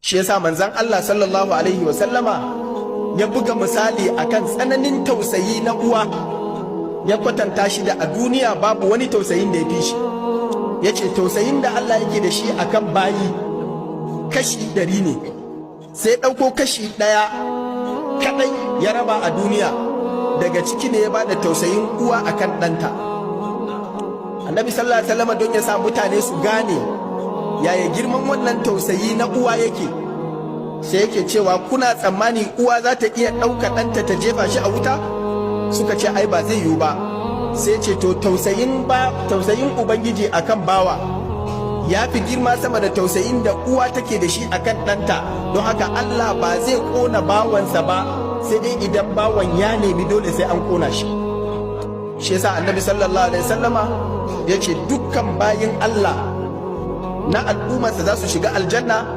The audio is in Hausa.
Shi yasa manzon Allah sallallahu alaihi wasallama ya buga misali akan tsananin tausayi na uwa, ya kwatanta shi da a duniya babu wani tausayin da ya fi shi. Ya ce tausayin da Allah yake da shi akan bayi kashi 100 ne, sai ɗauko kashi 1 kaɗai ya raba a duniya. Daga ciki ne ya ba da tausayin uwa akan ɗanta. Annabi sallallahu alaihi wasallam, don ya sa mutane su gane yaya girman wannan tausayi na uwa yake, sai yake cewa, "Kuna tsammani uwa za ta iya ɗauka ɗanta ta jefa shi a wuta?" Suka ce, "Ai ba zai yiwu ba." Sai ce, "To, tausayin Ubangiji akan bawa ya fi girma sama da tausayin da uwa take da shi akan ɗanta. Don haka Allah ba zai ƙona bawansa ba, sai dai idan bawan ya nemi dole sai an ƙona shi." Shi yasa Annabi sallallahu alaihi wasallama ya ce dukkan bayin Allah na al'ummarsa za su shiga aljanna.